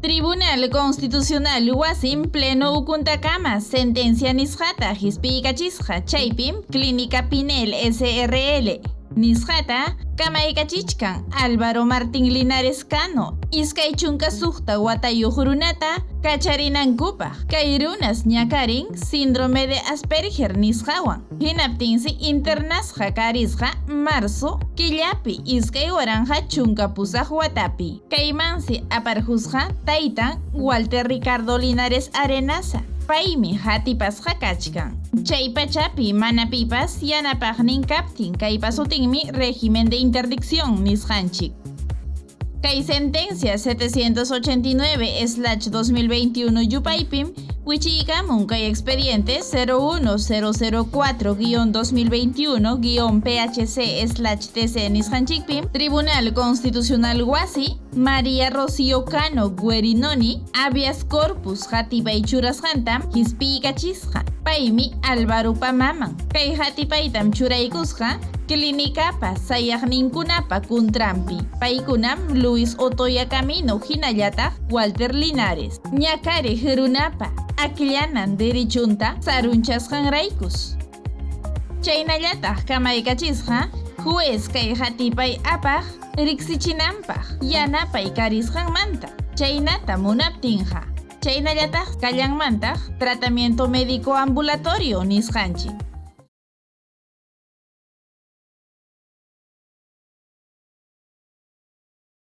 Tribunal Constitucional wasim pleno ukuntakama sentencia nisqata hispiykachisqa, chaypim Clínica Pinel SRL nisqata kamaykachichkan Álvaro Martín Linares Cano 26 watayuq runata kacharinankupaq. Kay runas ñakarin síndrome de Asperger nisqawan, hinaptinsi internasqa karisqa marzo killapi 2018 watapi. Kaymansi aparqusqa taytan Walter Ricardo Linares Arenaza, paymi hatipasqa kachkan. Chay pachapi mana pipas yanapaqnin kaptin kaypa sutinmi régimen de interdicción nisqanchik. Kay sentencia 789/2021 yupaypim wichiykamun kay expediente 01004-2021-PHC/TC nisqanchikpim Tribunal Constitucional wasi María Rocío Cano Guerinoni habeas corpus hatipay churasqantam hispiykachisqa. Paymi Álvaropa maman. Kay hatipaytam churaykusqa clinicapa sayaqninkunapa kuntranpi. Paykunam Luis Otoya Camino hinallataq Walter Linares. Ñakariq runapa akllanan derechunta sarunchasqanraykus. Chaynallataq kamaykachisqa juez kay hatipay apaq riqsichinanpaq yanapay karisqanmanta. Chaynata munaptinqa. Chaynallataq kallanmantaq tratamiento médico ambulatorio nisqanchik.